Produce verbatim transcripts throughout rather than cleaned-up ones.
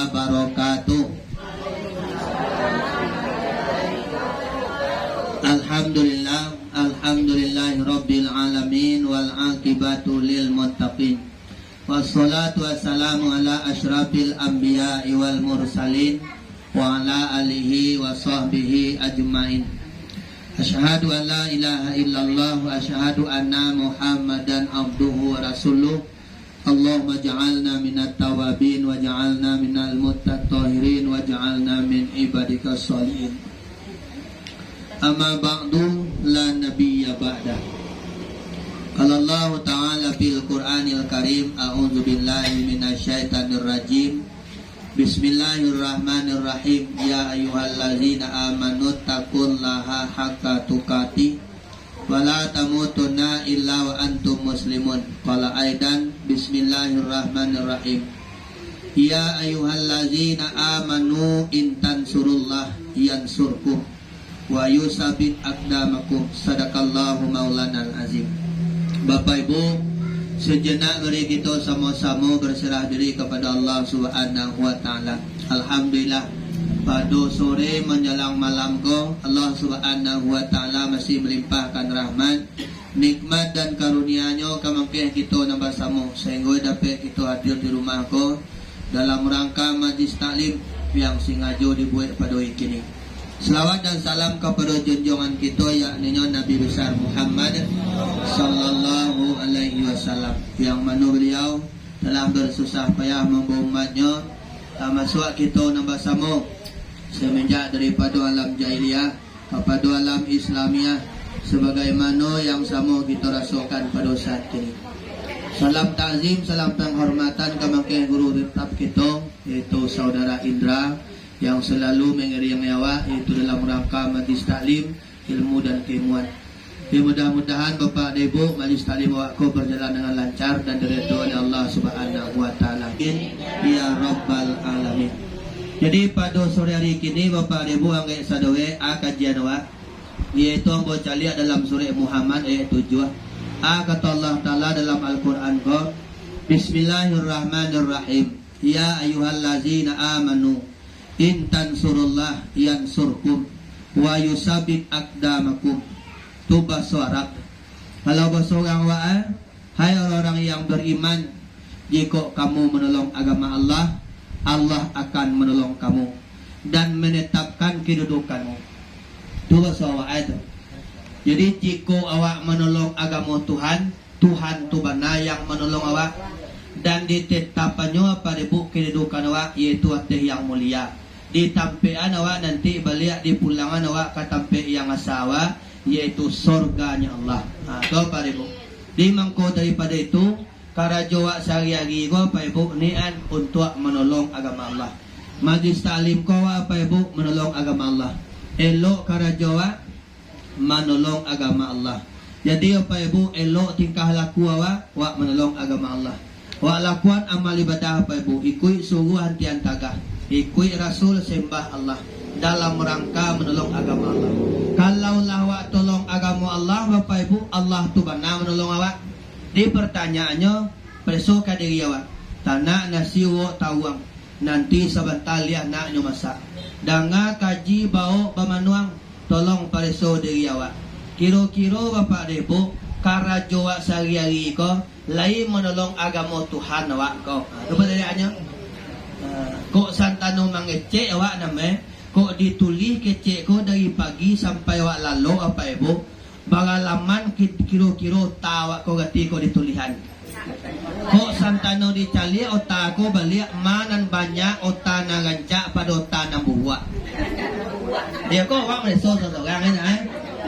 wabarakatuh. Alhamdulillah, alhamdulillahirabbil alamin, wal aqibatu lil muttaqin. Wassalatu wassalamu ala asyrafil anbiya'i wal mursalin, wa ala alihi wa sahbihi ajmain. Asyhadu an la ilaha illallah wa asyhadu anna Muhammadan abduhu wa rasuluh. Allahumma ja'alna minat tawabin wa ja'alna minal mutatahhirin wa ja'alna min ibadika sholihin. Amma ba'du, la nabiyya ba'da. Qala Allahu ta'ala fil Qur'anil Karim, a'udzu billahi minasy syaithanir rajim. Bismillahirrahmanirrahim. Ya ayyuhallazina amanu taqullaha haqqa tuqatih wala tamutunna illa wa antum muslimun. Qala aidan, bismillahirrahmanirrahim. Ya ayyuhallazina amanu in tansurullah yansurkum wa yusabbit aqdamakum. Sadaqallahu maulanal azim. Bapak Ibu, sejenak mari kito samo-samo berserah diri kepada Allah Subhanahu wa Ta'ala. Alhamdulillah, pado sore manjalang malam ko, Allah Subhanahu wa Ta'ala masih melimpahkan rahmat, nikmat dan karunia-Nyo ka mangkeh kito nan basamo, sahinggo dapek kito hadir di rumah ko dalam rangka majlis taklim yang singajo dibuek pado kini. Salawat dan salam kapado junjuangan kito, yakninyo Nabi Besar Muhammad sallallahu alaihi wasallam, yang mano baliau telah bersusah payah mambawa umatnyo, tamasuak kito nan basamo, samanjak daripado alam jahiliah kapado alam Islamiah, sabagaimano yang samo kito rasokan pado saat kini. Salam takzim, salam panghormatan ka mangkeh guru tetap kito, yaitu Saudara Indra, yang salalu mangiringi awak, yaitu dalam rangka majlis taklim, ilmu dan kailmuan. Yo, mudah-mudahan Bapak dan Ibu, majlis taklim awak ko berjalan dengan lancar dan diridoi oleh Allah Subhanahu wa Ta'ala. Amin, ya Rabbal Alamin. Jadi, pado sore hari kini, Bapak dan Ibu, anggaik sadonyo, a kajian awak, yaitu ambo caliak dalam Surah Muhammad ayat tujuah. A kato Allah Ta'ala dalam Al-Quran ko, Bismillahirrahmanirrahim. Ya ayyuhallazina amanu, in tansurullah yansurkum, wa yusabbit aqdamakum. Tu baso Arab. Kalau baso urang awak, eh, hai orang-orang yang beriman, jikok kamu manolong agama Allah, Allah akan manolong kamu dan manatapkan kadudukanmu. Tu baso awak, eh, tu. Jadi, jikok awak manolong agamo Tuhan, Tuhan tu bana yang manolong awak, dan ditetapannyo, Bapak Ibu, kadudukan awak, yaitu ateh yang mulia. Ditampek-an awak nanti baliak, dipulangan awak ka tampek yang asa awak, yaitu sorganyo Allah. Ha, tu, Bapak Ibu. Di mangko daripado itu, karajo awak sahari-hari ko, Bapak Ibu, niat untuak manolong agama Allah. Majlis taklim ko awak, Bapak Ibu, manolong agama Allah. Elok karajo awak, manolong agama Allah. Jadi, Bapak Ibu, elok tingkah laku awak, awak manolong agama Allah. Awak lakuan amal ibadah, Bapak Ibu, ikuik suruah antian tagah, ikuik Rasul sembah Allah, dalam rangka manolong agama Allah. Kalau lah awak tolong agamo Allah, Bapak Ibu, Allah tu bana manolong awak. Di pertanyaannyo, pareso ka diri awak, tanak nasi uwok tawuang, nanti sabanta liah naknyo masak. Danga kaji bawok bamanuang, tolong pareso diri awak. Kiro-kiro Bapak Debok, karajo awak sahari-hari ko, lai manolong agamo Tuhan awak ko? Ha, tu pertanyaannyo. Ha, kok santano mangecek awak name, kok ditulih kecek ko dari pagi sampai awak lalok, Bapak Debok, baralaman ki-, kiro-kiro ota awak ko gati ko ditulihan. Kok santano dicaliak ota ko baliak, ma nan banyak ota nan rancak pado ota nan buruak. Iyo ko, awak mareso sorang-sorang, eh?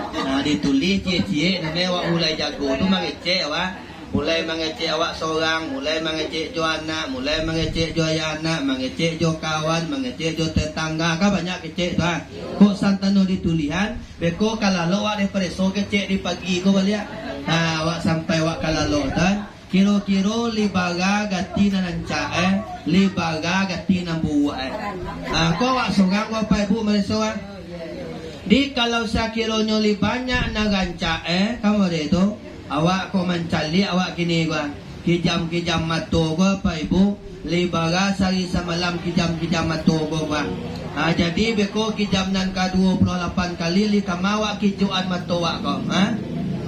Nah, ditulih ciek-ciek, name awak mulai jago tu mangecek awak. Mulai mangecek awak sorang, mulai mangecek jo anak, mulai mangecek jo ayah anak, mangecek jo kawan, mangecek jo tetangga, kan banyak kecek tu, ah. Kok santano ditulihan, beko ka lalok awak deh pareso kecek di pagi ko baliak. Ha, awak sampai awak ka lalok tu, ah. Kiro-kiro lai bara gati nan rancak, eh? Lai bara gati nan buruak, eh? Ha, ko awak sorang ko Bapak Ibu mareso, ah? Di kalau sakironyo lai banyak nan rancak, eh? Kan model tu? Awak ko mancaliak awak kini ko, ah. Kijam-kijam mato ko, Bapak Ibu, lai bara sahari samalam kijam-kijam mato ko, Pak. Ha, jadi beko kijam nan ka duo puluah lapan kali, lai kama awak kijuan mato awak ko, ha?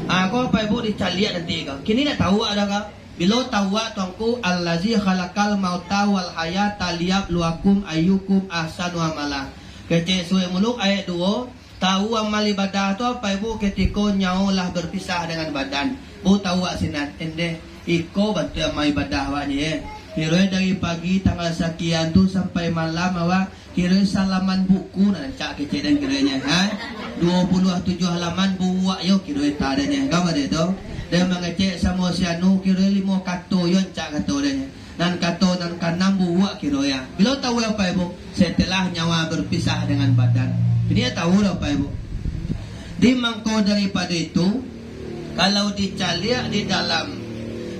Ha, ko Bapak Ibu dicaliak nanti ko. Kini ndak tahu awak dah ko. Bilo tahu awak tu ngku, "Allazi khalaqal mauta wal hayata liyabluwakum ayyukum ahsanu amala." Kecek Suwek Muluk ayat duo, Tahu amal ibadah tu, Bapak Ibu, ketiko nyawo lah berpisah dengan badan. Bu tahu awak sinan, endeh, iko bantuak amal ibadah awak ni, eh. Kironyo dari pagi tanggal sakian tu sampai malam awak, kironyo salaman buku nan cak kecek den kironyo, ha? Duo puluah tujuah halaman buwak yo kironyo ta den nyo. Ka mode tu? Den mangecek samo si anu, kironyo limo kato yo cak kato den nyo. Nan kato nan kanam buwak kironyo. Bilo tahu Bapak Ibu? Setelah nyawa berpisah dengan badan. Ini tahu dah Bapak Ibu. Di mangko daripado itu, kalau dicaliak di dalam,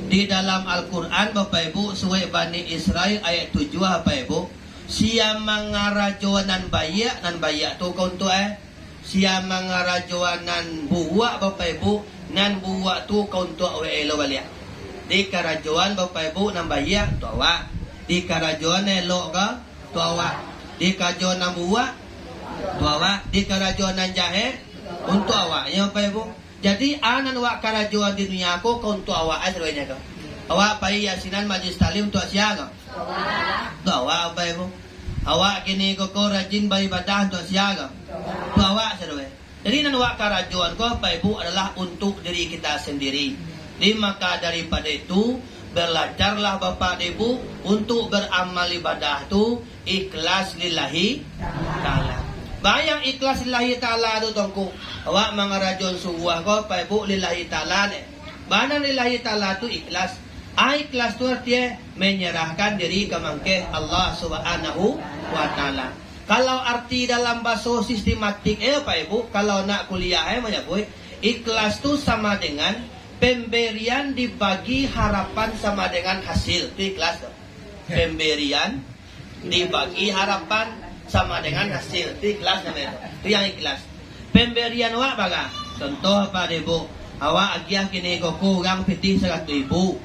di dalam Al-Quran, Bapak Ibu, Suwek Bani Israil ayat tujuah, Bapak Ibu, sia mangarajoan nan baiak, nan baiak tu ka untuak, eh, Sia mangarajoan nan buwak, Bapak Ibu, nan buwak tu ka untuak awak elok baliak. Dikarajoan, Bapak Ibu, nan baiak, untuak awak. Dikarajoan nan elok ka, untuak awak. Dikarajoan nan buwak, untuak awak. Dikarajoan nan jahek, untuak awak. Yo, Bapak Ibu. Jadi, a nan awak karajoan di dunia ko ka untuak awak, eh, sadoinyo ko. Awak pai yasinan majlis taklim untuak sia ko? Untuak awak, Bapak Ibu. Awak kini ko, ko rajin baibadah untuak sia ko? Untuak awak sadoe. Jadi, nan awak karajoan ko, Bapak Ibu, adalah untuak diri kita sendiri. Jadi, maka daripado itu, balajarlah Bapak Ibu untuak baramal ibadah tu ikhlas lillahi ta'ala. Baa nan ikhlas lillahi ta'ala tu, Tuangku? Awak mangarajoan subuah ko, Bapak Ibu, lillahi ta'ala ne. Baa nan lillahi ta'ala tu ikhlas. A, ikhlas tu artinyo menyerahkan diri ka mangkeh Allah Subhanahu wa Ta'ala. Kalau arti dalam baso sistematik, eh, Bapak Ibu, kalau nak kuliah, eh, manyabuik, ikhlas tu sama dengan pemberian dibagi harapan sama dengan hasil. Tu ikhlas tu. Pemberian dibagi harapan sama dengan hasil. Tu ikhlas namonyo tu. Tu yang ikhlas. Pemberian awak bara? Contoh, Bapak Ibu, awak agiah kini ko, ko urang pitih saratuih ribu.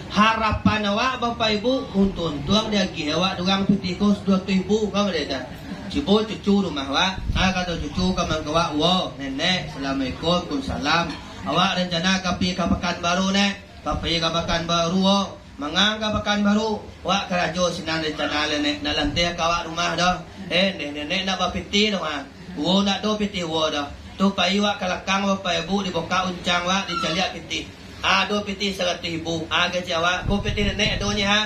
Harapan awak, Bapak Ibu, untuang-untuang diagiah awak urang pitih ko duo ratuih ribu, kan, Bapak Ibu? Cubo cucu rumah awak, ha, kato cucu ka mangko awak, "Wo, Nenek, assalamualaikum." "Waalaikumsalam." "Awak rencana ka pi ka Pakanbaru, Nek?" "Ka pi ka Pakanbaru, wo." "Manga ka Pakanbaru?" "Wak karajo sinan rencana lai, Nek, nak lanteh ka awak rumah doh." "Eh, Nek, Nenek nak bapitih doh, ha." "Wo, ndak ado pitih wo doh." Tu pai wak ka lakang, Bapak Ibu, dibukak uncang wak, dicaliak pitih. "Ado pitih saratuih ribu." "Ah, kecek awak, ko pitih Nenek ado nyo, ha?"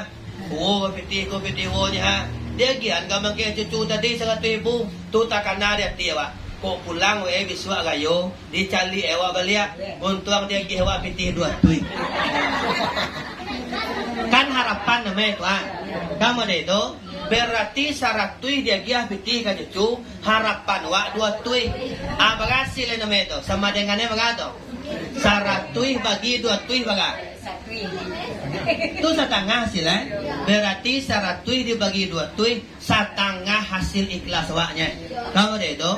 "Wo, pitih ko, pitih wo nyo, ha." Diagiahan ka mangkeh cucu tadi saratuih ribu. Tu takana di ati awak. Kok pulang wae bisuak rayo, dicaliak awak baliak, untuang diagiah awak pitih duo ratuih. Kan harapan namonyo tu, ha. Kan mode tu, berarti saratuih diagiah pitih ka cucu, harapan awak duo ratuih. Ah, bara hasil namonyo tu? Sama dengannyo bara tu? Saratuih bagi duo ratuih bara? Tu satangah hasil, eh? Berarti saratuih dibagi duo ratuih, satangah hasil ikhlas awaknyo. Kan mode tu?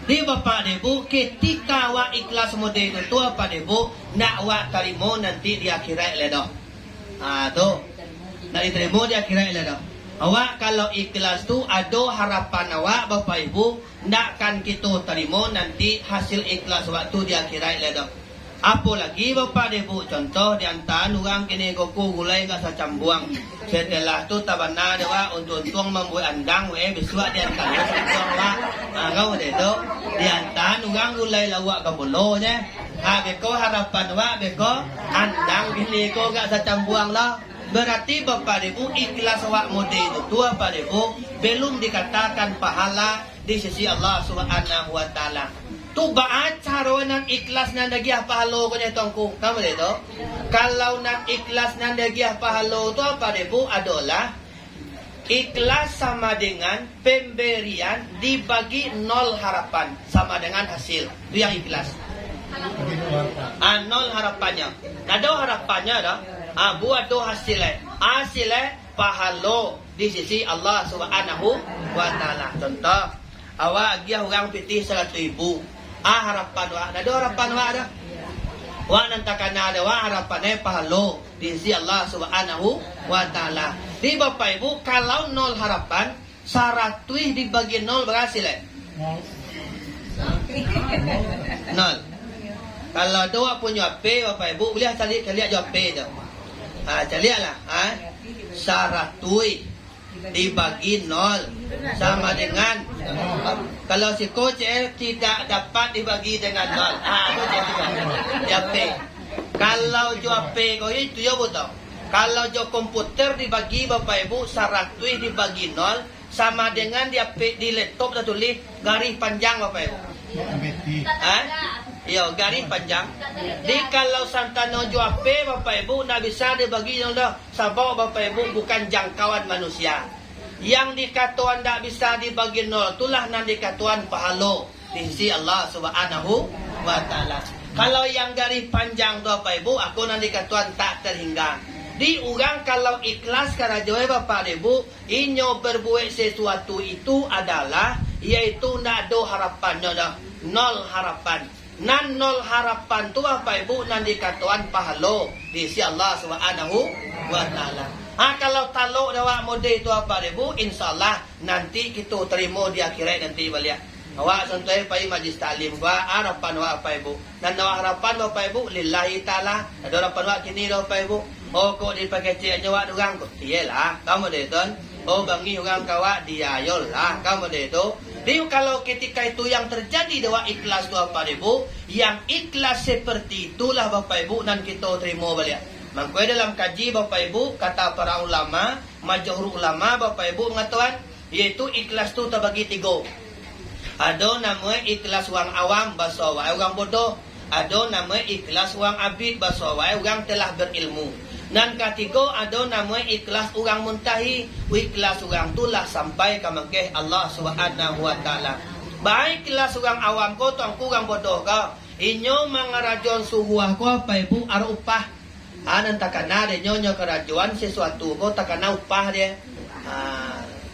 Di Bapak Ibu, ketika awak ikhlas mode tu, tu Bapak Ibu, ndak awak tarimo nanti di akhirat lai doh. Ha, tu. Ndak ditarimo di akhirat lai doh. Awak kalau ikhlas tu, ado harapan awak, Bapak Ibu, ndak kan kito tarimo nanti hasil ikhlas awak tu di akhirat lai doh. Apolagi Bapak Ibu, contoh di antaan urang kini ko, ko gulai agak sacambuang. Setelah tu tabana dek awak, untuang-untuang mambuek andang, weh, bisuak di antaan sacambuang, Pak. Ha, kan mode tu? Di antaan urang gulai lauak ka pulo nyo. Ha, beko harapan awak, beko andang kini ko agak sacambuang lah. Berarti Bapak Ibu, ikhlas awak mode tu, tu Bapak Ibu, belum dikatakan pahala di sisi Allah Subhanahu wa Ta'ala. Tu baa caro nan ikhlas nan diagiah pahalo ko nyo, Tuangku? Kan mode tu? Kalau nan ikhlas nan diagiah pahalo tu, Bapak Ibu, adolah ikhlas sama dengan pemberian dibagi nol harapan sama dengan hasil. Tu yang ikhlas. Ah, nol harapannyo. Ndak ado harapannyo doh. Ah, bu ado hasil, eh. Hasil, eh, pahalo di sisi Allah Subhanahu wa Ta'ala. Contoh, awak agiah urang pitih saratuih ribu. Ah, harapan awak, ndak ado harapan awak doh. Wak nan takana dek wak harapan e pahalo di sisi Allah Subhanahu wa Ta'ala. Di Bapak Ibu, kalau nol harapan, saratuih dibagi nol barasil, eh? Nol. Kalau ado wak punyo H P, Bapak Ibu, buliah caliak-caliak jo H P tu. Ha, caliaklah, ha. Saratuih dibagi nol sama dengan, kalau siko cek, eh, tidak dapat dibagi dengan nol. Ah, tu cek tu. Di H P. Kalau jo H P ko itu yo buto. Kalau jo komputer dibagi Bapak Ibu, saratuih dibagi nol sama dengan di H P, di laptop tatulih garih panjang Bapak Ibu. Ha? Iyo, garih panjang. Di kalau santano jo H P Bapak Ibu ndak bisa dibagi nol doh. Sabab Bapak Ibu bukan jangkauan manusia. Yang dikatoan ndak bisa dibagi nol, itulah nan dikatoan pahalo di sisi Allah Subhanahu wa Ta'ala. Kalau yang garih panjang tu Bapak Ibu, ako nan dikatoan tak terhingga. Di urang kalau ikhlas karajo e Bapak Ibu, inyo berbuat sesuatu itu adalah, yaitu ndak ado harapannyo doh, nol harapan. Nan nol harapan tu, Bapak Ibu, nan dikatoan pahalo di sisi Allah Subhanahu wa Ta'ala. Ha, kalau talok dek awak model tu, Bapak Ibu, insya Allah nanti kito tarimo di akhirat nanti baliak. Awak contoh e pai majlis taklim, wak harapan awak, Bapak Ibu. Nan awak harapan, Bapak Ibu, lillahi ta'ala. Ado harapan awak kini doh, Bapak Ibu. Oh, kok dipakeceknyo wak durang ko? Iyolah, kan model tu. Oh, bangih urang ka wak, di ayolah, kan model tu. Jadi, kalau ketika itu yang terjadi dek wak ikhlas tu, Bapak Ibu, yang ikhlas seperti itulah, Bapak Ibu, nan kito tarimo baliak. Mangko dalam kaji, Bapak Ibu, kata para ulama, majoriti ulama, Bapak Ibu, mangatoan, yaitu ikhlas tu tabagi tigo. Ado namo e ikhlas urang awam, baso awak e urang bodoh. Ado namo e ikhlas urang abid, baso awak e urang telah berilmu. Nan katigo, ado namo e ikhlas urang muntahi, ikhlas urang tu lah sampai ka mangkeh Allah Subhanahu wa Ta'ala. Baa ikhlas urang awam ko, tuangku, urang bodoh ko, inyo mangarajoan suruah ko, Bapak Ibu, arok upah. Ha, nan takana dek nyo, nyo karajoan sesuatu ko takana upah dek e. Ha,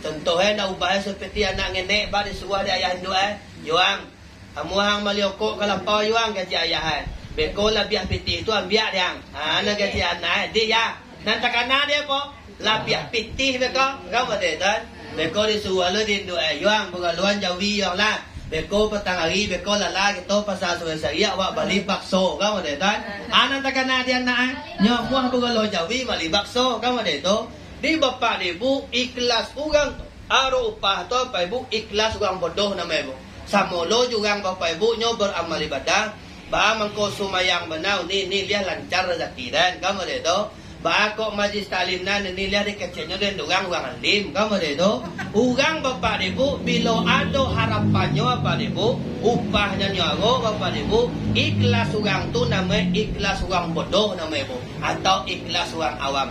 contoh e, ndak ubah e seperti anak ngenek, ba, disuruah dek ayah induak e, "Yuang, amuah ang mali okok ka lapau, Yuang," kecek ayah e. "Beko labiah pitih tu ambiak dek ang." Ha, nan kecek anak e, dek e. Nan takana dek e apo? Labiah pitih beko, kan model tu. Beko disuruah lo dek induak e, "Yuang, bagaloan jawi, Yuang lah. Beko patang ari, beko lah lah kito pasa suwai sariak, wak bali bakso," kan model tu. Ha, nan takana dek anak e, nyo amuah bagalo jawi, bali bakso, kan model tu. Di Bapak Ibu, ikhlas urang arok upah tu, Bapak Ibu, ikhlas urang bodoh namo e, Bu. Samo lo jo urang, Bapak Ibu, nyo baramal ibadah, baa mangko sumayang bana, ni, ni liah lancar razaki den, kan model tu. Baa kok majlis taklim nan ni liah dikeceknyo den urang, urang alim, kan model tu. Urang, Bapak Ibu, bilo ado harapannyo, Bapak Ibu, upahnyo nyo arok, Bapak Ibu, ikhlas urang tu namo e ikhlas urang bodoh namo e, Bu, atau ikhlas urang awam.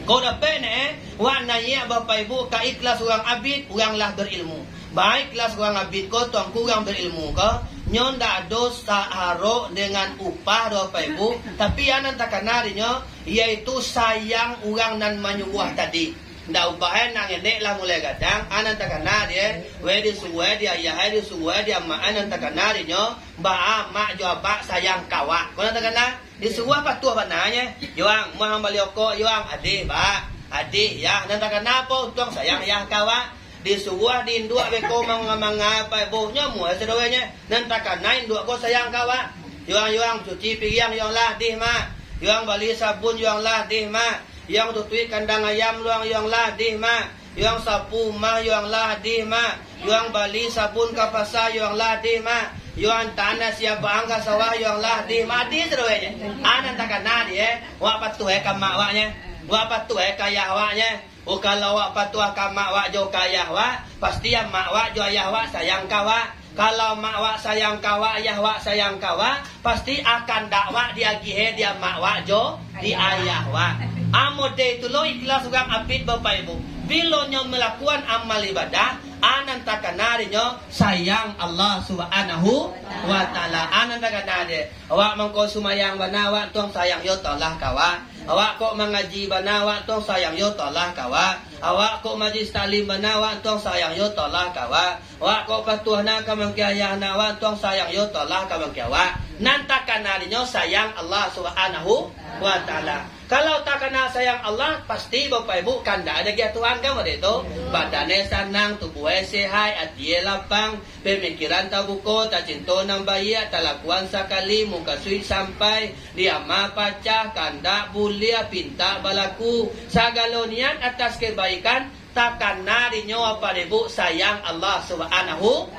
Kok dapek neh, wak naiak, Bapak Ibu, ka ikhlas urang abid, urang lah berilmu. Baa ikhlas urang abid ko, tuangku, urang berilmu ko, nyo ndak ado saarok dengan upah doh, Bapak Ibu, tapi a nan takana dek nyo, yaitu sayang urang nan manyuruah tadi. Ndak ubah e, nak ngenek lah mulai gadang, a nan takana dek e, weh disuruah e dek ayah e, disuruah e dek amak e, nan takana dek nyo, baa mak jo abak sayang ka wak. Ko nan takana, disuruah patuah bana nyo. "Yuang, amuah ang bali okok, Yuang." "Adih, Bak." "Adih, Yah." Nan takana apo? Untuang sayang Yah ka wak. Disuruah dek induak beko manga-manga, Bapak Ibu, nyo amuah sadonyo. Nan takana induak ko sayang ka wak. "Yuang, Yuang, cuci piriang, Yuang lah." "Adih, Mak." "Yuang, bali sabun, Yuang lah." "Adih, Mak." "Yuang, tutuik kandang ayam, Yuang, Yuang lah." "Adih, Mak." "Yuang, sapu umah, Yuang lah." "Adih, Mak." "Yuang, bali sabun ka pasa, Yuang lah." "Adih, Mak." "Yuang, antaan nasi abak ang ka sawah, Yuang lah." "Adih, Mak." Adih sadonyo. A nan takana dek e, wak patuah e ka mak wak nyo, wak patuah e ka ayah wak nyo. Oh, kalau wak patuah ka mak wak jo ka ayah wak, pasti amak wak jo ayah wak sayang ka wak. Kalau mak wak sayang ka wak, ayah wak sayang ka wak, pasti a kandak wak diagiah e dek amak wak jo dek ayah wak. A model tu lo ikhlas urang abid, Bapak Ibu. Bilo nyo malakuan amal ibadah, a nan takana dek nyo sayang Allah Subhanahu wa Ta'ala. A nan takana dek e. Awak mangko sumayang bana, wak untuang sayang yo tu Allah ka wak. Awak kok mangaji bana, wak untuang sayang yo tu Allah ka wak. Awak kok majlis taklim bana, wak untuang sayang yo tu Allah ka wak. Awak kok patuah na ka mangkeh ayah na, wak untuang sayang yo tu Allah ka mangkeh awak. Nan takana dinyo sayang Allah Subhanahu wa Ta'ala. Kalau takana sayang Allah, pasti Bapak Ibu kandak diagiah Tuhan, kan, model tu? Badannyo sanang, tubuahnyo sehat, atinyo lapang, pamikiran tabuko, tacinto nan baiak, talakuan sakali, mukasuik sampai, diama pacah, kandak buliah, pintak balaku, sagalo niat atas kebaikan, takana dinyo Bapak Ibu sayang Allah Subhanahu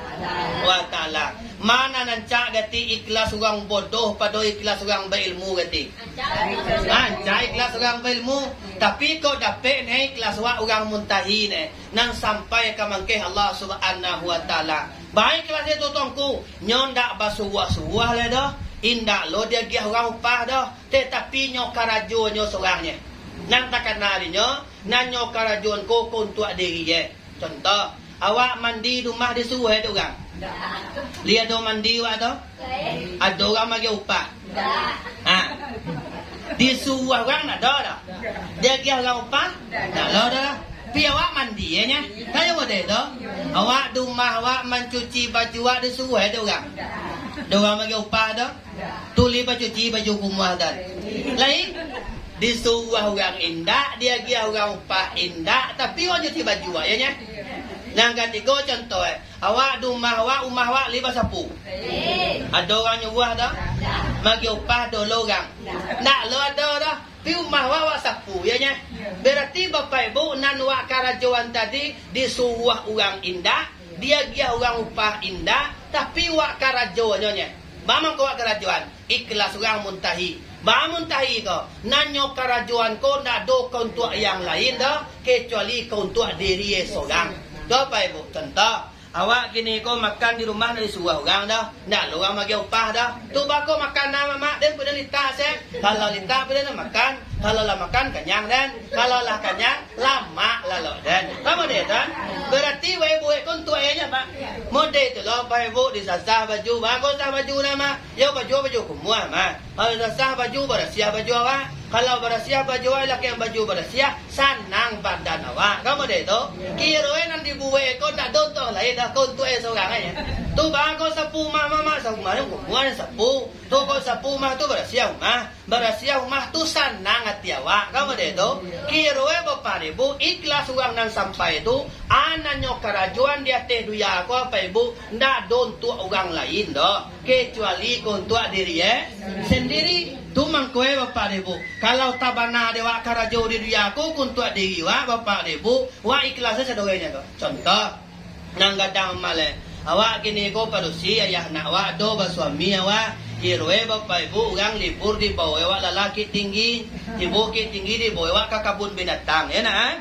wa Ta'ala. Ma nan rancak gati ikhlas urang bodoh pado ikhlas urang bailmu gati? Rancak ikhlas urang bailmu, tapi kok dapek ne ikhlas wak urang muntahi ne, nan sampai ka mangkeh Allah Subhanahu wa Ta'ala. Baa ikhlas tu, Tuangku, nyo ndak basuruah-suruah lai doh, indak lo diagiah urang upah doh, tatapi nyo karajonyo sorang nye. Nan takana dinyo, nan nyo karajoan ko, ko untuak diri e. Contoh, awak mandi di rumah disuruah dek urang? Lai ado mandi awak tu? Ado urang magiah upah? Ha. Disuruah urang ndak ado doh? Diagiah urang upah? Ndak ado doh. Pi awak mandi e nyo. Kan iyo model tu? Awak di rumah awak mancuci baju awak disuruah dek urang? Ado urang magiah upah tu? Tuli bacuci baju kumuah tu. Lai, disuruah urang indak, diagiah urang upah indak, tapi awak cuci baju awak, iyo nyo? Nan katigo contoh e, awak di rumah awak, rumah awak lai basapu? Ado urang nyuruah tu? Magiah upah dek urang? Ndak lo ado doh. Pi rumah awak, awak sapu, iyo nyo? Berarti Bapak Ibu, nan awak karajoan tadi disuruah urang indak, diagiah urang upah indak, tapi awak karajonyo nyo. Baa mangko awak karajoan? Ikhlas urang muntahi. Baa muntahi ko? Nan nyo karajoan ko ndak ado ka untuak yang lain doh, kecuali ka untuak diri e sorang. Tu Bapak Ibu, contoh, awak kini ko makan di rumah ndak disuruah urang doh, ndak lo urang magiah upah doh. Tu baa ko makan nan lamak den, pado litak se. Kalau litak pado den makan, kalau lah makan kanyang den, kalau lah kanyang lamak lalok den. Paham dek tu? Berarti wai buek ko untuak e nyo, Mak. Model tu lo, Bapak Ibu, disasah baju, baa ko sasah baju nan, Mak? Yo baju, baju kumuah, Mak. Kalau sasah baju, barasiah baju awak. Kalau barasiah baju awak, lakek baju barasiah, sanang badan awak. Kan model tu? Kiro e nan dibuek ko ndak ado untuak lain doh, ko untuak e sorang aja. Tu baa ko sapu rumah, Mak, Mak? Sapu rumah nyo kumuah, sapu. Tu ko sapu rumah tu barasiah rumah. Barasiah rumah tu sanang ati awak, kan model tu? Kiro e Bapak Ibu, ikhlas urang nan sampai tu, a nan nyo karajoan di ateh dunia ko, Bapak Ibu, ndak ado untuak urang lain doh, kecuali ko untuak diri e sendiri. Tu mangko e Bapak Ibu, kalau tabana dek awak karajo di dunia ko, ko untuak diri awak, Bapak Ibu, awak ikhlas e sadonyo ko. Contoh, nan gadang amal e. Awak kini ko padusi, ayah anak awak ado basuami awak. Kiro e Bapak Ibu, urang libur dibao awak lah Bukik Tinggi. Tibo Bukik Tinggi dibao awak ka kabun binatang, yo nak, eh?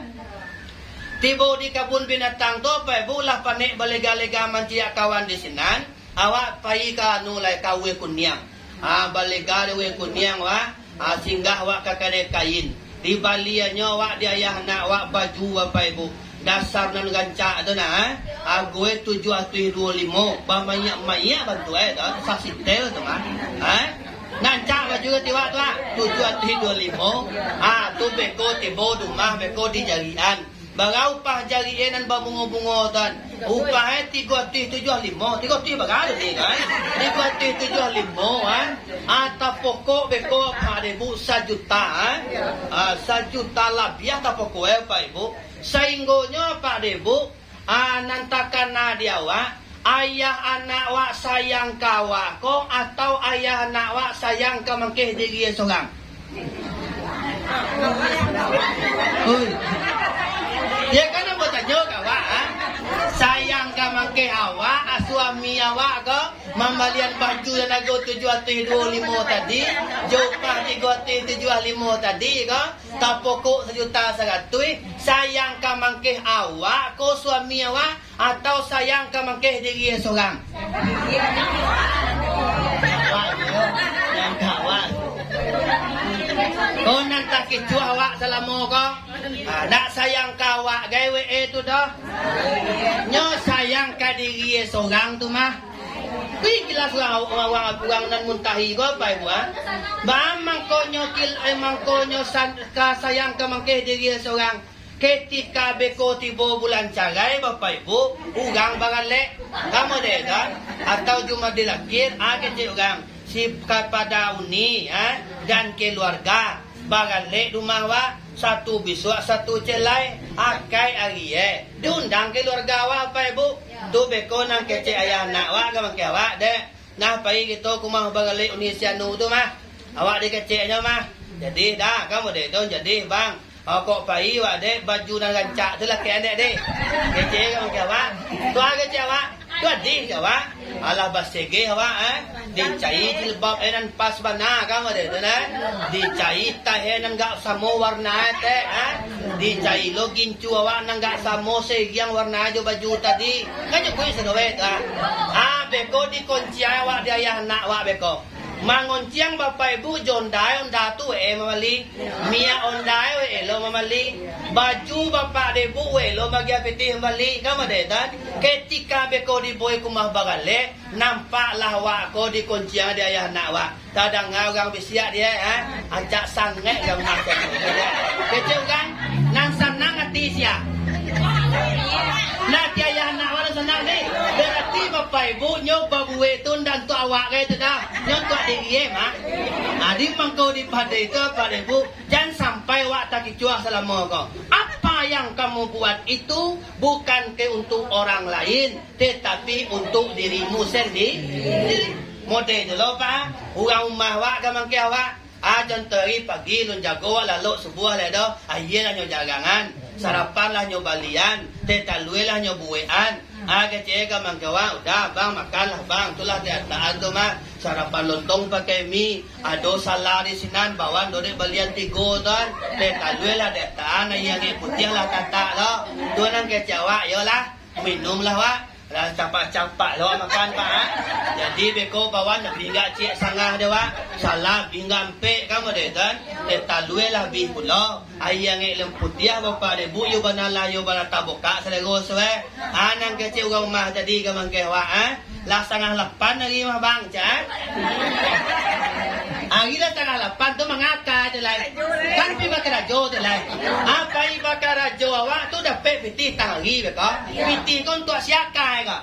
Tibo di kabun binatang tu, Bapak Ibu, lah panek balega-lega mancaliak kawan di sinan, awak pai ka anu lai, ka Uwe Kuniang. Ah, balega di Uwe Kuniang, wak. Ah, singgah wak ka kadai kain. Dibaliannyo wak di ayah anak wak baju, Bapak Ibu. Dasar nan rancak tu nah, eh. Ago e tujuah ratuih duo limo, bamaiak-maiak bantuak e tu, sasetel tu mah. Eh? Rancak baju ti wak tu, ah. Tujuah ratuih duo limo. Ah, tu beko tibo di rumah, beko dijariakan. Bara upah jariakan nan babungo-bungo tu? Upah e tigo ratuih tujuah limo, tigo ratuih bara tu ni kan? Tigo ratuih tujuah limo kan? Ah, tapokok beko Bapak Ibu sajuta, kan? Ah, sajuta labiah tapokok e Bapak Ibu. Sainggonyo Bapak Ibu, ah, nan takana di awak, ayah anak wak sayang ka awak ko, atau ayah anak wak sayang ka mangkeh diri e sorang? Oi. Yo kan ambo tanyo ka awak, ha? Sayang ka mangkeh awak, ah, suami awak ko, mambalian baju nan ago tujuah ratuih duo limo tadi, jo upah tigo ratuih tujuah limo tadi ko, tapokok sajuta saratuih, sayang ka mangkeh awak ko suami awak, atau sayang ka mangkeh diri e sorang? Awak tu, sayang ka awak. Ko nan takicuah awak salamo ko? Ah, ndak sayang ka awak gai we e tu doh. Nyo sayang ka diri e sorang tu mah. Pi kilas urang, urang, urang, urang nan muntahi ko, Bapak Ibu, ah. Baa mangkonyo kil-, eh, mangkonyo san-, ka sayang ka mangkeh diri e sorang? Ketika beko tibo bulan carai, Bapak Ibu, urang baralek, ka model tu, atau Jumadil Akhir, ah, kecek urang. Si kapada uni, ha, dan keluarga, bagalek rumah awak, satu bisuak, satu celai, akai ari, eh. Diundang keluarga awak, Bapak Ibu. Tu beko nan kecek ayah anak awak, ka mangke awak, dek. Nah, pai kito ka rumah bagalek uni si anu tu, mah. Awak dikeceknyo, mah. Jadi, dah, kamu dek tu, jadi, bang. Oh, kok pai awak dek, baju nan rancak tu lakek an dek, dek. Kecek ka mangke awak. Tu ah kecek awak. Tu adih ka awak. Alah basegeh awak, eh. Dicai jilbab eh nan pas bana ka awak dek tu nah. Dicai tahe nan gak samo warna eh tek, eh. Dicai lo gincu awak nan gak samo segiang warna jo baju tadi. Kan cukuik sagawai tu ah. Ah, beko dikonciang awak di ayah anak awak beko. Mangonciang Bapak Ibu jo onda, onda tu wae mambali. Minyak onda wae lo mambali. Baju Bapak dek Ibu wae lo bagian pitih mambali. Ka mode tan? Ketika beko dibawa ka rumah bagalek, nampaklah awak ko dikonciang di ayah anak awak. Tadanga urang bisiak dia, ha? Acak sangaik urang makan. Kecek urang, nan sanang ati sia. Nah, ati ayah anak awak sanang ni. Berarti Bapak Ibu nyo babuek tu ndak untuak awak gai tu dah. Nyo untuak diri eh, mak. Adi mangko di pado itu apa deh, Bu? Jan sampai awak takicuah salamo ko. Apa yang kamu buat itu bukan ke untuk orang lain, tetapi untuk dirimu sendiri. Mode tu lo, Pak. Urang rumah awak ka mangke awak. Ah, contoh hari pagi lun jago awak lalok subuah lai doh. Aia lah nyo jarangan. Sarapan lah nyo balian. Teh talue lah nyo buekan. Ah, kecek ka mangke awak, udah, bang, makan lah, bang. Tu lah diataan tu, mah. Sarapan lontong pakai mi. Ado salah di sinan, bawan dodek balian tigo tu, kan. Teh talue lah diataan, aia angek putiah lah tatak lo. Tu nan kecek awak, yo lah. Minum lah, wak. Lah, campak-campak lo awak makan, Pak, ha? Jadi, beko bawan, binggak ciek sangah dek awak. Salah, binggak ampek, kan, mode tu, kan? Teh talue lah bih pulo. Aia angek lemputiah, Bapak dek Ibu, yo bana lah, yo bana tabukak, salero suai. Ah, nan kecek urang rumah tadi ka mangke awak, ah. Lah satangah lapan ari mah, Bang, cak, ah. Ari lah satangah lapan tu mangaka tu lai. Kan pi bakarajo tu lai. Ah, pai bakarajo awak tu dapek pitih tangah ari beko. Pitih ko untuak siakai ko.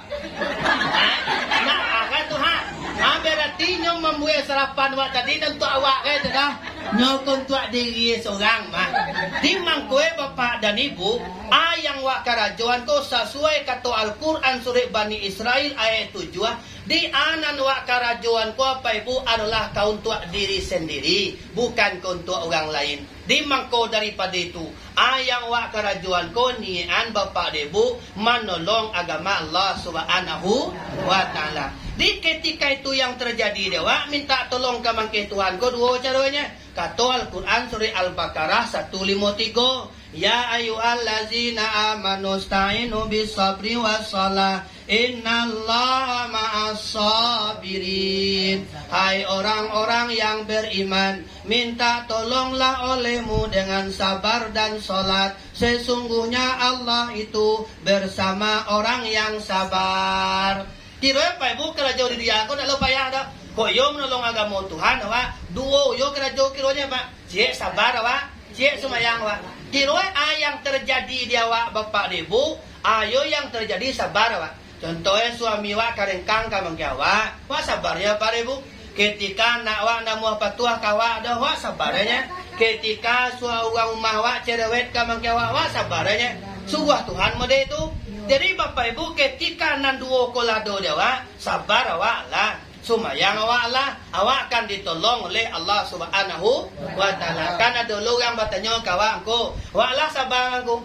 Ah, nak akan tu, ha. Ah, berarti nyo mambuek sarapan awak tadi untuak awak kai tu dah. Nyo ko untuak diri surang mah. Di mangko e Bapak dan Ibu, a yang wak karajoan ko sasuai kato Al-Quran surek Bani Israil ayat tujuah, di a nan wak karajoan ko Bapak Ibu adolah ka untuak diri sandiri, bukan ka untuak urang lain. Di mangko daripado itu, a yang wak karajoan ko niyekan Bapak dek Ibu manolong agama Allah Subhanahu wa Ta'ala. Di ketika itu yang terjadi dek wak minta tolong ka mangke Tuhan ko duo caronyo. Kato Al-Quran surek Al-Baqarah satu limo tigo, "Ya ayyuhallazina amanu sta'inu bis-sabri was-salah, innallaha ma'as-sabirin." Hai orang-orang yang beriman, minta tolonglah olehmu dengan sabar dan salat. Sesungguhnya Allah itu bersama orang yang sabar. Kiro e Bapak Ibu karajo di dunia ko ndak lo payah doh. Kok iyo manolong agamo Tuhan awak, duo iyo karajo kironyo, Pak. Ciek sabar awak, ciek sumayang awak. Kiro e a yang terjadi di awak Bapak dek Ibu, a iyo yang terjadi sabar awak. Contoh e suami awak karengkang ka mangke awak, wak sabar nyo Bapak dek Ibu. Ketika anak awak namuah patuah ka awak doh, wak sabar nyo. Ketika sua-, urang rumah awak cerewet ka mangke awak, wak sabar nyo. Suruah Tuhan mode tu. Jadi Bapak Ibu, ketika nan duo ko lah ado di awak, sabar awak lah. Sumayang awak lah. Awak akan ditolong oleh Allah Subhanahu wa Ta'ala. Kan ado lo urang batanyo ka awak, "Ngku, awak lah sabar, Ngku?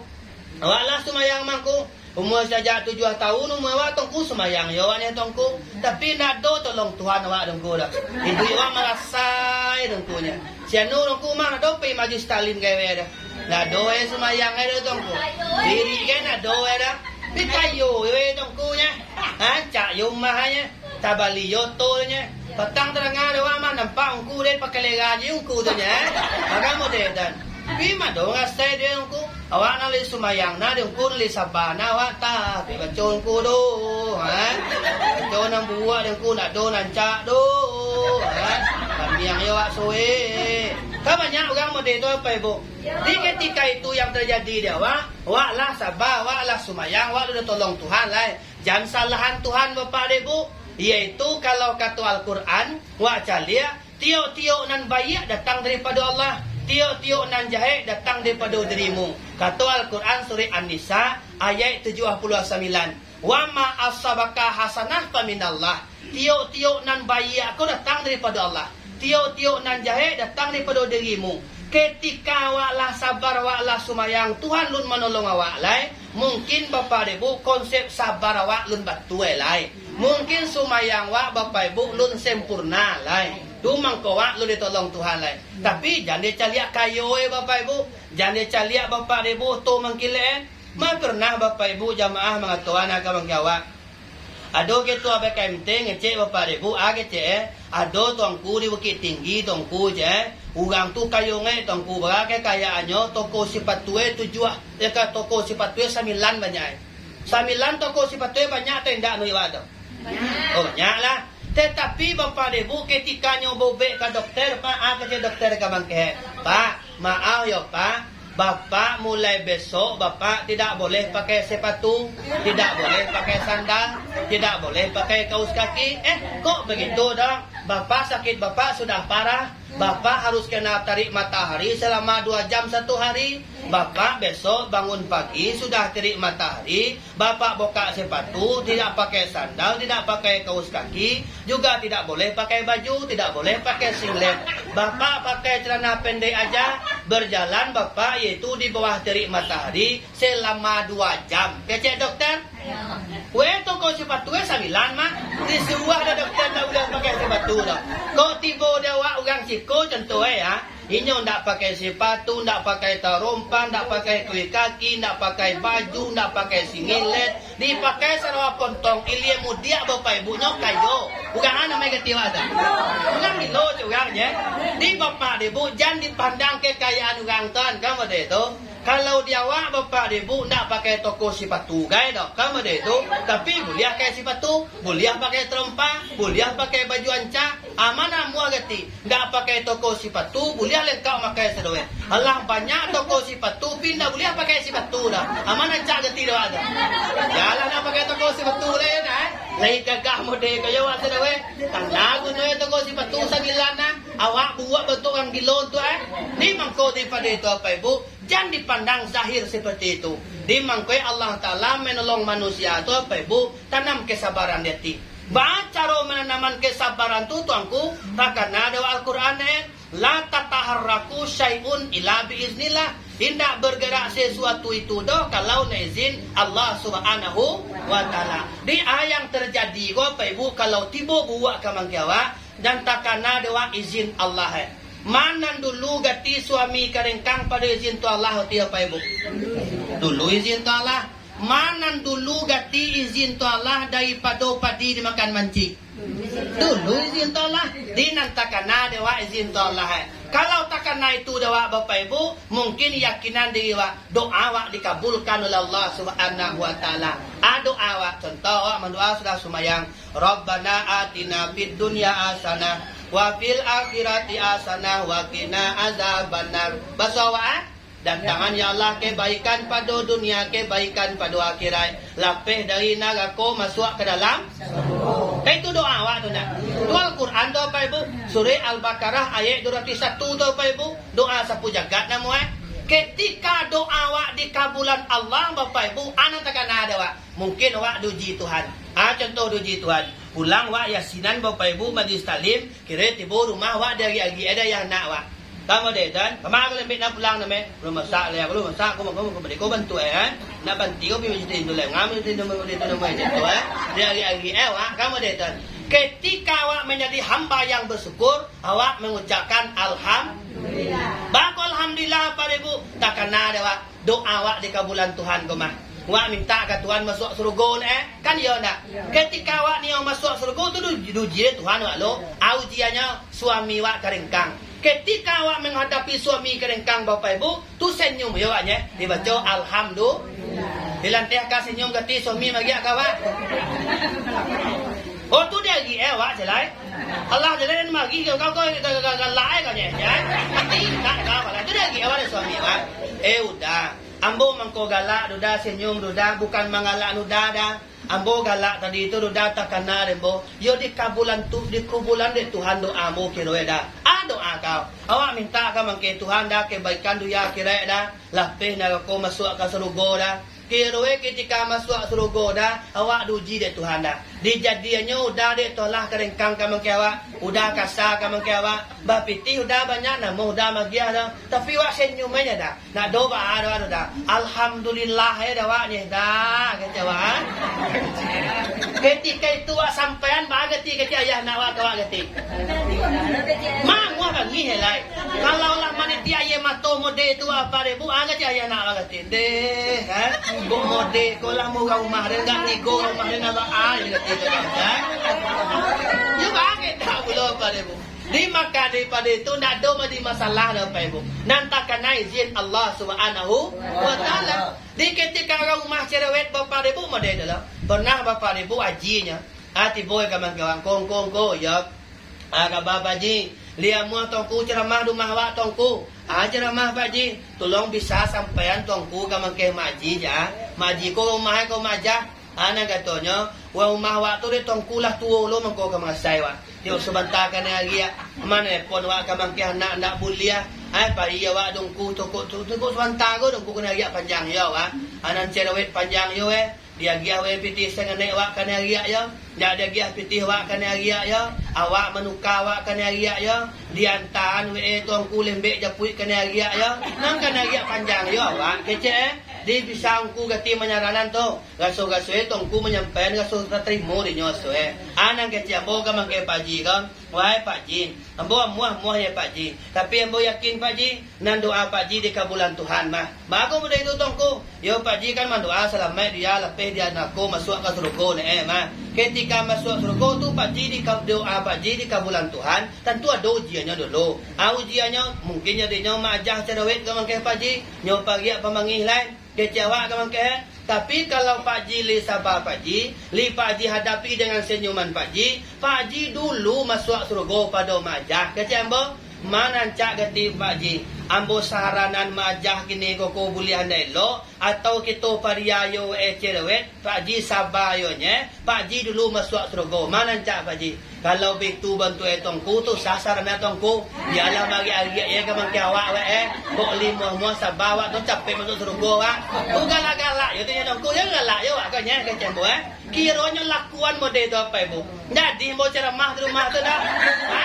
Awak lah sumayang, Ngku?" Umua sajak tujuah taun, umua awak tu Ngku sumayang yo awak nyo tu Ngku. Tapi ndak ado tolong Tuhan awak tu Ngku doh. Iduik awak marasai tu Ngku nyo. Si anu tu Ngku mah ndak ado pai majlis taklim gawe doh. Ndak ado e sumayang e tu Ngku. Diri kan ndak ado e doh. Pi kayo e tu Ngku nyo. Ha, cak yo umah nyo. Tabali yo oto nyo. Patang tadanga dek awak mah nampak Ngku dek pakalera jo Ngku tu nyo, eh. Mako mode dan. Pi mado ngasai dek Ngku. Awak nan lai sumayang na dek Ngku, lai saba na awak tah. Pi baco Ngku tu, ha. Baco nan buruak dek Ngku, ndak ado nan cak tu, ha. Paniang yo awak suwe. Kan banyak urang mode tu Bapak Ibu. Di ketika itu yang terjadi dek awak, awak lah saba, awak lah sumayang, awak lah ditolong Tuhan lai. Jan salahan Tuhan Bapak dek Ibu. Yaitu kalau kato Al-Quran, wak caliak, tiok-tiok nan baiak datang daripado Allah, tiok-tiok nan jahek datang daripado dirimu. Kato Al-Quran surek An-Nisa ayat tujuah puluah sambilan, "Wa ma asabaka hasanah faminallah." Tiok-tiok nan baiak ko datang daripado Allah. Tiok-tiok nan jahek datang daripado dirimu. Ketika awak lah sabar, awak lah sumayang, Tuhan lun manolong awak lai. Mungkin Bapak Ibu, konsep sabar awak lun batua lai. Mungkin sumayang awak Bapak Ibu lun sempurna lai. Tu mangko awak lun ditolong Tuhan lai. Tapi jan dicaliak kayo eh Bapak Ibu. Jan dicaliak Bapak Ibu tu mangkilek eh. Ma pernah Bapak Ibu jamaah mangatoan ka bangke awak. Ado ketua B K M T ngecek Bapak Ibu, ah, kecek, eh. Ado tuangku di Bukittinggi, tuangku, cek, eh. Urang tu kayo ngek, tuangku, bara kekayaannyo, toko sipatu, eh, tujuah, eh, ka toko sipatu, eh, sambilan banyak, eh. Sambilan toko sipatu, eh, banyak atau indak, nu iwak tu? Banyak. Oh, banyak lah. Tetapi Bapak Ibu, ketika nyo bobek ka dokter, Pak, ah, kecek dokter ka bangke, "Pak, maaf yo, Pak, Bapak mulai besok, Bapak tidak boleh pakai sepatu, tidak boleh pakai sandal, tidak boleh pakai kaus kaki." Eh, kok begitu, Dok? Bapak sakit Bapak sudah parah. Bapak harus kena tarik matahari selama dua jam satu hari. Bapak besok bangun pagi sudah terik matahari, Bapak bukak sepatu, tidak pakai sandal, tidak pakai kaus kaki, juga tidak boleh pakai baju, tidak boleh pakai singlet. Bapak pakai celana pendek aja, berjalan Bapak yaitu di bawah terik matahari selama dua jam. Kecek dokter? Weh, toko sepatu eh sambilan mah. Disuruah dah dokter tak boleh pakai sepatu dah. Kok tibo di awak urang siko contoh eh ya. Inyo ndak pakai sepatu, ndak pakai tarompa, ndak pakai kuih kaki, ndak pakai baju, ndak pakai singilet, dipakai sarawa pontong, ilia mudiak bapak ibunyo kayo. Urang a namo gati awak tu? Urang gilo cek urang je. Di bapak di ibu, jan dipandang kekayaan urang tu, kan model tu. Kalau di awak bapak di ibu ndak pakai toko sipatu gai doh, kan model tu. Tapi buliah pakai sipatu, buliah pakai tarompa, buliah pakai baju ancak, Aman amuah gati, ndak pakai toko sipatu, buliah lengkap makai sadoe. Alah banyak toko sipatu, pi ndak buliah pakai sipatu dah. Aman ancak gati doh tu. Jalan nak pakai toko sipatu lai dah, eh. Lai gagah model kayo awak sadoe. Tanda guno toko sipatu sambilan nah. Awak buek bantuak urang gilo tu, eh. Ni mangko daripado itu, Bapak Ibu, jan dipandang zahir seperti itu. Di mangko Allah Taala menolong manusia tu, Bapak Ibu, tanam kesabaran di ati. Baa caro mananaman kesabaran tu, tuangku? Takana dek Al-Quran, eh, "La tataharraku syai'un illa biiznillah." Indak bergerak sesuatu itu doh kalau ndak izin Allah Subhanahu wa Taala. Di a yang terjadi ko, Bapak Ibu, kalau tibo buek ka mangke awak, dan takana dek awak izin Allah, eh. Ma nan dulu gati suami karengkang pado izin tu Allah, ati Bapak Ibu? Dulu izin tu Allah. Ma nan dulu gati izin tu Allah daripado padi dimakan mancing? Dulu izin tu Allah. Di nan takana dek awak izin tu Allah, eh. Kalau takana itu dek awak, Bapak Ibu, mungkin yakinan diri awak, doa awak dikabulkan oleh Allah Subhanahu wa Taala. A, doa awak, contoh awak mandoa sudah sumayang, "Rabbana atina fid dunya hasanah, wa fil akhirati hasanah, wa qina azabannar." Baso awak, eh? Datangan, ya Allah, kebaikan pado dunia, kebaikan pado akhirat. Lapeh dari narako, masuak ka dalam. Kan itu doa awak tu, nak. Tu Al-Quran tu, Bapak Ibu. Surah Al-Baqarah ayat dua ratus satu tu, Bapak Ibu. Doa sapu jagat namo, eh. Ketika doa awak dikabulan Allah, Bapak Ibu, a nan takana dek awak. Mungkin awak diuji Tuhan. Ah, contoh diuji Tuhan. Pulang awak yasinan, Bapak Ibu, majlis taklim, kiro tibo rumah awak diagiah-agiah dek ayah anak awak. Tamo dek Tuhan, kama ka lembek nak pulang name? Belum masak lai, belum masak, ko, ko, ko, ko, ko bantu, eh, kan? Nak banti ko pi majlis taklim tu lai, ngam majlis taklim tu, majlis taklim tu, eh. Diagiah-agiah, eh, awak, kamo dek Tuhan. Ketika awak menjadi hamba yang bersyukur, awak mengucapkan alhamdulillah. Bako alhamdulillah, Bapak Ibu, takana dek awak. Doa awak dikabulan Tuhan ko mah. Awak mintak ka Tuhan masuak surugo, eh? Kan iyo ndak? Ketika awak nio masuak surugo tu, du-, diuji Tuhan awak lo. A ujiannyo, suami awak karengkang. Ketika awak menghadapi suami karengkang, Bapak Ibu, tu senyum yo awaknyo. Dibaco alhamdulillah. Dilanteh ka senyum gati suami magiak ka awak. Oh, tu diagiah awak, jalai. Allah jalai nan magiah kau, kau, kau, kau, kau, kau, lai kau nyo, ya. Mati, tak, kau, kau, tu diagiah awak dek suami awak. Eh, udah. Ambo mangko galak tu Da, senyum tu Da, bukan manggalak tu Da, Da. Ambo galak tadi tu tu Da, takana dek ambo. Yo dikabulan tu, dikubulan dek Tuhan doa ambo kiroe Da. Ah, doa kau. Awak mintak ka mangke Tuhan Da, kebaikan dunia akhirat Da. Lapeh narako masuak ka sarugo Da. Kiroe ketika masuak sarugo Da, awak diuji dek Tuhan Da. Dijadiannyo uda dek tolah karengkang ka mangke awak, uda kasa ka mangke awak. Bapitih uda banyak, namuah uda magiah Da. Tapi awak senyum aja Da. Nak do baa do anu Da. Alhamdulillah ya Da awak ni Da, kecek awak, ha? Ketika itu awak sampaian baa gati, kecek ayah nak awak ka awak gati. Mamuah bangih ya lai. Kalau lah maniti aia mato mode tu apa deh bu, ah, kecek ayah nak awak gati. Deh, ha? Bu mode ko lah murah rumah deh, enggak tigo rumah deh nak baa gati tu kan. Yo baa kita pulo apa deh bu. Di Makkah daripado itu ndak ado mah di masalah doh, Bapak Ibu. Nan takana izin Allah Subhanahu wa Ta'ala. Di ketika urang rumah cerewet Bapak Ibu model tu lah. Pernah Bapak Ibu haji nyo. Ah, tibo ka mangko, "Kong, kong, ko, yo." Ah, kaba Pak Haji. Liamuah Tuanku ceramah di rumah awak Tuanku. Ah, ceramah Pak Haji. Tolong bisa sampaian Tuanku ka mangkeh Mak Haji ja. Mak Haji ko rumah ko majah. Ah, nan katonyo, urang rumah awak tu dek Tuanku lah tuo lo mangko ka mangasai awak. Yo sabanta kanai ariak, ma nelpon awak ka mangkeh anak ndak buliah. Ai, pai awak dongku tokok tu, tokok sabanta ko dongku kanai ariak panjang yo awak. Ah, nan cerewet panjang yo eh. Diagiah weh pitih sanganek awak kanai ariak yo. Ndak diagiah pitih awak kanai ariak yo. Awak manuka awak kanai ariak yo. Diantaan weh Tuanku lembek japuik kanai ariak yo. Nan kanai ariak panjang yo awak, kecek eh. Di bisa Tuanku gati manyaranan tu. Raso-raso e Tuanku manyampaian raso tatarimo dinyo raso e. Ah, nan kecek ambo ka mangkeh Pak Haji ko, wahai Pak Haji, ambo amuah-amuah ya Pak Haji. Tapi ambo yakin Pak Haji, nan doa Pak Haji dikabulan Tuhan mah. Bagus mudah itu Tuanku. Yo Pak Haji kan mandoa salamaik dia lapeh dia narako masuak ka surugo ne eh mah. Ketika masuak surugo tu Pak Haji dika-, doa Pak Haji dikabulan Tuhan, tantu ado ujiannyo dulu. Ah, ujiannyo mungkin jadinyo maajah cerewet ka mangkeh Pak Haji, nyo pariak pamangih lai. Kecek awak ka mangkeh. Tapi kalau Pak Haji li saba Pak Haji, li Pak Haji hadapi dengan senyuman Pak Haji, Pak Haji dulu masuak surugo pado maajah. Kecek ambo, ma nan cak gati Pak Haji. Ambo saharanan maajah kini koko buliah ndak elok, atau kito pariayo eh cerewet, Pak Haji saba yo nye, Pak Haji dulu masuak surugo. Ma nan cak Pak Haji. Kalau bitu bantuak e Tuanku tu, sah sarana Tuanku. Bialah bagi ariak ye ka mangkeh awak wek eh. Kok limuah-muah saba awak tu capek masuak surugo awak. Tu galak-galak yo tu ye Tuanku, yo galak yo awak ko nye kecek ambo eh. Kironyo lakuan mode tu apo ibu? Jadi ambo ceramah di rumah tu dah. Ha?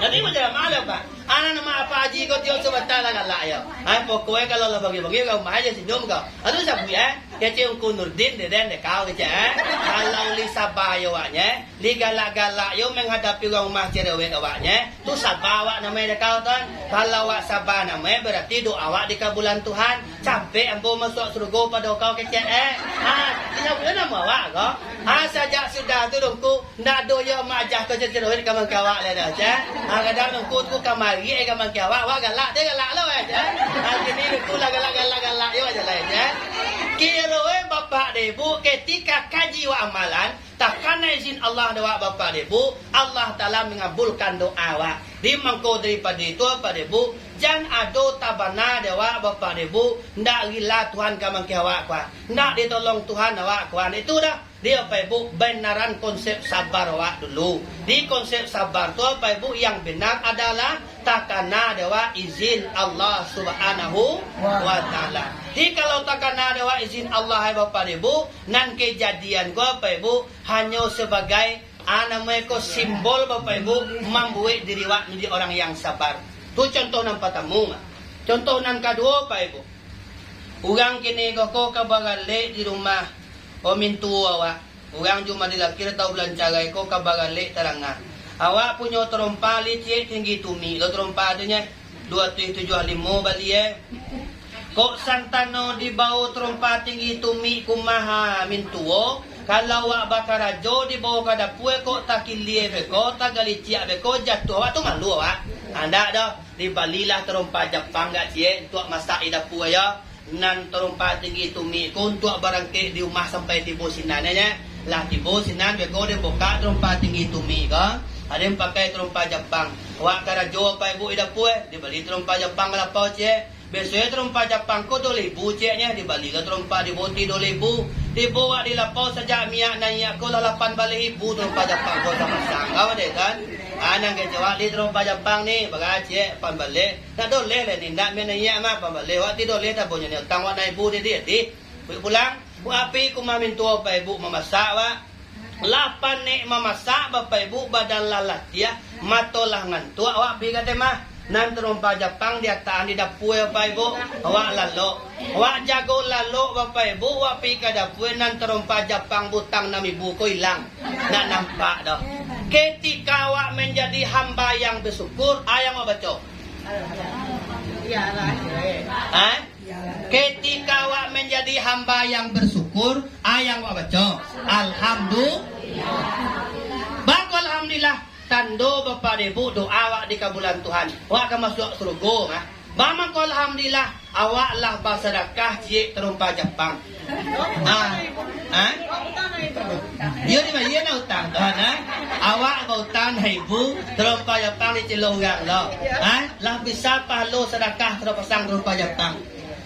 Jadi ambo ceramah lah pak. Anak nama apo haji ko tiok sabanta lah galak yo. Ha, pokoknyo kalau lah bagi-bagi ka rumah aja senyum kau. Anu sabuik eh. Kecek Ungku Nurdin deden dek kau kecek eh. Kalau li saba yo awak nye. Digalak-galak yo manghadapi urang rumah cerewet awak nye, tu saba awak namo e dek kau tu. Kalau awak saba namo e, berarti doa awak dikabulan Tuhan. Capek ambo masuak surugo pado kau kecek eh. Ha, inyo buliah namo awak ko. Ha, sajak sudah tu dongku, ndak ado yo maajah ko cerewet ka mangkeh awak lai dah cek. Ha, kadang dongku tu kamari eh ka mangkeh awak, awak galak deh galak lo eh cek. Ha, kini dongku lah galak-galak-galak yo aja lai cek. Kiro e bapak deh bu, ketika kaji awak amalan, takana izin Allah dek awak bapak dek bu, Allah Taala mangabulkan doa awak. Di mangko daripado itu bapak dek bu, jan ado tabana dek awak bapak dek bu, ndak rila Tuhan ka mangkeh awak kuah, ndak ditolong Tuhan awak kuah, itu dah. Di bapak dek bu, benaran konsep sabar awak dulu. Di konsep sabar tu bapak dek bu yang benar adalah takana dek awak izin Allah Subhanahu wa Taala. Di kalau takana dek awak izin Allah bapak dek bu, nan kejadian ko bapak dek bu, hanyo sabagai, ah, namo e ko simbol, Bapak Ibu, mambuek diri awak manjadi urang yang sabar. Tu contoh nan partamo, mah. Contoh nan kaduo, Bapak Ibu. Urang kini ko, ko ka baralek di rumah, o mintuo awak. Urang jo madilakir atau bulan carai ko ka baralek tarangah. Awak punyo tarompa licik tinggi tumik lo tarompa tu nye. Duo ratuih tujuah limo bali e. Kok santano dibao tarompa tinggi tumik ka umah, ha, mintuo, kalau awak bakarajo dibao ka dapua, kok takilia beko, tagaliciak beko, jatuah awak tu malu awak. Ha, ndak doh, dibalilah tarompa Japang gak ciek untuak masak di dapua yo. Nan tarompa tinggi tumik ko untuak barangkek di umah sampai tibo sinan, yo, nyo. Lah tibo sinan, beko den bukak tarompa tinggi tumik ko. Aden pakai tarompa Japang. Awak karajo apo ibu di dapua, dibali tarompa Japang ka lapau ciek. Biasonyo tarompa Japang ko duo ribu cieknyo, dibali lo tarompa di Boti duo ribu. Tibo wak di lapau sajak miak naiak ko lah lapan baleh ribu tarompa Japang ko sapasang. Kawan deh kan? Ah, nan kecek wak di tarompa Japang ni, bara ciek, lapan baleh. Ndak doleh lai ni, ndak miak naiak mah, lapan baleh. Wak ti doleh tabonyo ni, utang wak naibu di, di, di. Buik pulang, wak api kumamintuo Bapak Ibu mamasak, wak. Lah panek mamasak, Bapak Ibu, badan lah latiah, mato lah ngantuak, awak pi ka temah. Nan tarompa Japang diatakan di dapua, Bapak Ibu. Awak lalok. Awak jago lalok, Bapak Ibu, awak pi ka dapua, nan tarompa Japang butang nam ibu ko ilang. Ndak nampak doh. Ketika awak manjadi hamba yang bersyukur, ayang awak baco. Ha? Ketika awak manjadi hamba yang bersyukur, ayang awak baco, Alhamdulillah. Bako alhamdulillah, tando Bapak dek Ibu doa awak dikabulan Tuhan. Awak ka masuak surugo, ha? Ba mangko alhamdulillah, awak lah basadakah ciek tarompa Japang. Ha? Ha? Iyo, di ma-, iyo nak utang Tuhan, ha? Awak bautang naibu tarompa Japang dicilok urang lo. Ha? Lah bisa pahalo sadakah tarompa Japang.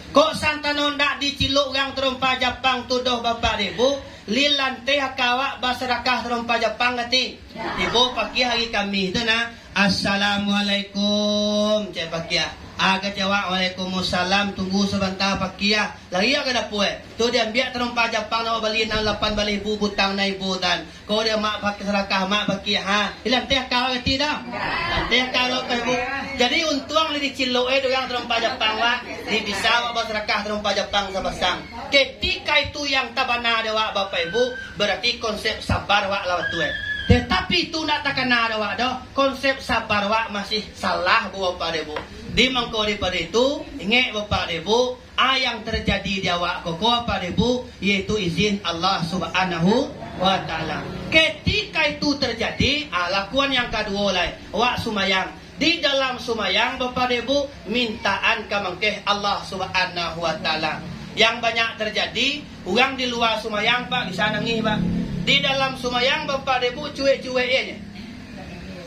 Kok santano ndak dicilok urang tarompa Japang tu doh Bapak dek Ibu, lilanteh ka awak basadakah tarompa Japang kati. Tibo pakiah ari Kamih tu nah, "Assalamualaikum," cek pakiah. Aga cewak, "Waalaikumsalam, tunggu sabanta pakiah." Lari ka dapua. Tu diambiak tarompa Japang nan bali nan lapan baleh ribu butang naibu tan. Ko dia mak pakiah sadakah, mak pakiah, ha. Ilanteh ka awak kati dah. Ilanteh ka awak Bapak Ibu. Jadi untuang lah dicilok eh urang tarompa Japang, wak. Di bisa awak basadakah tarompa Japang sapasang. Ketika itu yang tabana dek awak Bapak Ibu, berarti konsep sabar wak lah batua. Tetapi tu ndak takana dek awak doh, konsep sabar wak masih salah, Bapak dek Ibu. Di mangko daripado itu, ingek Bapak dek Ibu, a yang terjadi di awak ko, ko Bapak dek Ibu, yaitu izin Allah Subhanahu wa Ta'ala. Ketika itu terjadi, a, lakuan yang kaduo lai, awak sumayang. Di dalam sumayang, Bapak dek Ibu, mintaan ka mangkeh Allah Subhanahu wa Ta'ala. Yang banyak terjadi, urang di lua sumayang, Pak, bisa nangih, Pak. Di dalam sumayang, Bapak dek Ibu, cuek-cuek aja.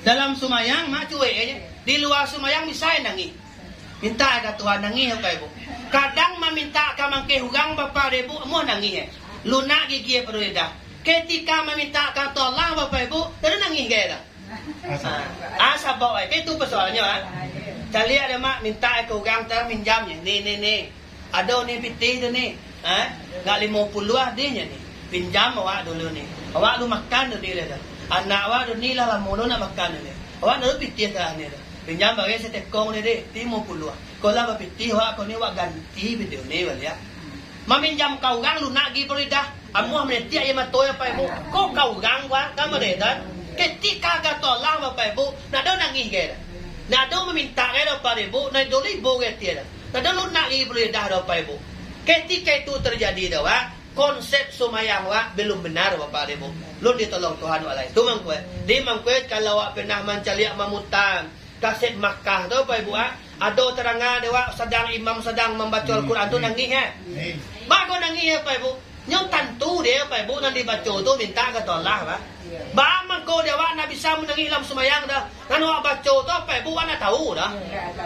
Dalam sumayang, mak, cuek aja. Di lua sumayang, bisa nangih. Minta ka Tuhan, nangih, Bapak Ibu. Kadang maminta ka mangkeh urang, Bapak dek Ibu, amuah nangih, eh. Lunak gigi, eh, paruik lidah. Ketika maminta ka Allah, Bapak Ibu, ndak nangih, gaya dah. Asa. Ah, ah, sabab ai. Itu persoalannya, ah. Caliak deh, mak, minta ka urang tang minjam, ya. Ni, ni, ni. Ado ni pitih tu ni. Ha? Ngak limo puluah deh, nya ni. Pinjam awak dulu ni. Awak lu makan tu ni lah tu. Anak awak tu ni lah lamo tu nak makan tu ni. Awak dulu pitih tah ni tu. Pinjam bagai satekong ni deh, limo puluah. Kok lah bapitih awak ko ni, awak ganti pitih ni baliak. Maminjam ka urang lunak gi paruik lidah. Amuah manitiak aia mato, Bapak Ibu. Ko ka urang, Pak, ka maredan. Ketika ka tolak, Bapak Ibu, ndak ado nangih gai dah. Ndak ado mamintak gai dah, Bapak Ibu, ndak ado libo gai tie dah. Ndak ado lunak gi paruik lidah dah, Bapak Ibu. Ketika itu terjadi dah, Pak, konsep sumayang awak belum benar, Bapak Ibu. Lun ditolong Tuhan awak lai. Tu mangko, eh. Di mangko, eh, kalau awak pernah mancaliak mamutang, kaset Makkah tu, Bapak Ibu, ah. Ado tadanga dek awak sadang imam sadang mambaco Al-Quran tu nangih, eh. Baa kok nangih, Bapak Ibu? Nyo tantu dek Bapak Ibu nan dibaco tu minta ka Allah, bah. Baa mangko dek awak ndak bisa manangih dalam sumayang dah. Nan awak baco tu, Bapak Ibu, awak ndak tahu dah.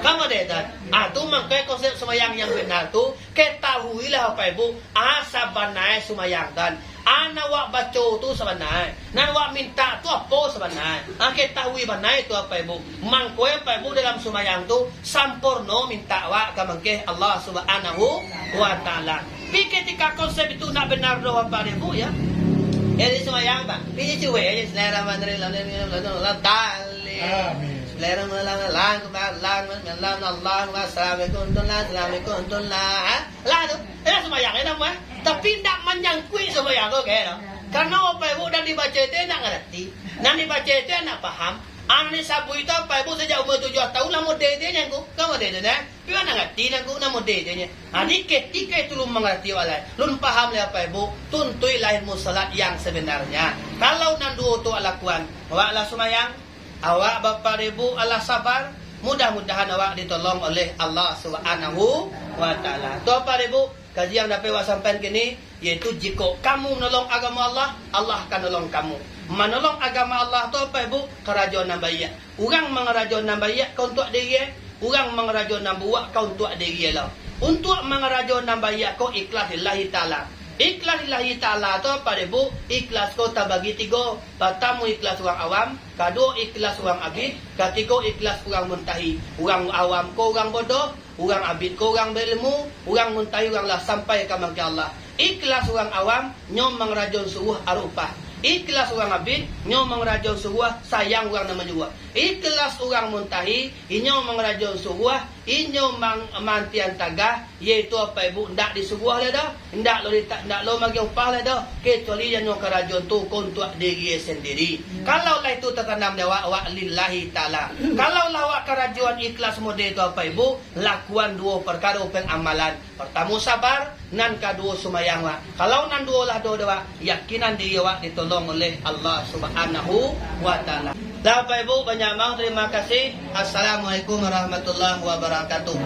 Ka ma dek tu? Ah, tu mangko konsep sumayang yang benar tu, ketahuilah, Bapak Ibu, a sabana sumayang tu. A nan awak baco tu sabana, nan awak minta tu apo sabana. A, ketahui bana itu, Bapak Ibu. Mangko, Bapak Ibu, dalam sumayang tu samporno minta awak ka mangkeh Allah Subhanahu wa Ta'ala. Tapi ketika konsep itu ndak benar doh, Bapak Ibu, ya. Jadi sumayang, Pak. Pi cuek aja, Bismillahirrahmanirrahim. Amin. Bismillahirrahmanirrahim. Allahu Akbar, Allahu Akbar, Allahu Akbar. Assalamualaikum warahmatullahi, Assalamualaikum warahmatullahi. Ha? Lah tu, eh, sumbayang, eh, namo, eh. Tapi ndak manyangkuik sumbayang tu, kek, no. Karano Bapak Ibu nan dibaco itu ndak ngarati. Nan dibaco itu ndak paham. Anak sabuik tu, Bapak Ibu, sajak umur tujuah tahun lah model tu, nyangku. Kan model tu, nah. Tapi ndak ngarati, nyangku, namo model tu, nya. Ha, di ketika itu lun mangarati, walai. Lun paham, lai, Bapak Ibu. Tuntuilah ilmu salat yang sebenarnya. Kalau nan duo tu awak lakuan, awak lah sumbayang, awak, Bapak Ibu, alah sabar. Mudah-mudahan awak ditolong oleh Allah Subhanahu wa Ta'ala. Tu, Bapak Ibu, kaji yang dapek awak sampaikan kini, yaitu jikok kamu manolong agamo Allah, Allah akan nolong kamu. Manolong agamo Allah tu, Bapak Ibu, karajo nan baiak. Urang mangarajo nan baiak ka untuak diri, eh. Urang mangarajo nan buruak ka untuak diri lo. Untuak mangarajo nan baiak ko ikhlas lillahi ta'ala. Ikhlas lillahi ta'ala tu apo dek, Bu? Ikhlas ko tabagi tigo. Partamo ikhlas urang awam, kaduo ikhlas urang abid, katigo ikhlas urang muntahi. Urang awam ko urang bodoh, urang abid ko urang bailmu, urang muntahi urang lah sampai ka mangke Allah. Ikhlas urang awam, nyo mangarajoan suruah aruah upah. Ikhlas urang abid, nyo mangarajoan suruah sayang urang nan manyuruah. Ikhlas urang muntahi, inyo mangarajoan suruah, inyo mang-, mantian tagah, yaitu apo, Ibu, ndak disuruah lai doh, ndak lo dita-, ndak lo magiah upah lai doh, kecuali inyo karajoan tu ko untuak diri sendiri. Kalau lah itu tatanam di awak, awak lillahi ta'ala. Kalau lah awak karajoan ikhlas model tu apo, Ibu, lakuan duo parkaro pengamalan. Partamo sabar, nan kaduo sumbayang, Wak. Kalau nan duo lah doh, Wak, yakinan diri awak ditolong oleh Allah Subhanahu wa Ta'ala. Bapak Ibu, banyak mau terima kasih. Assalamualaikum warahmatullahi wabarakatuh.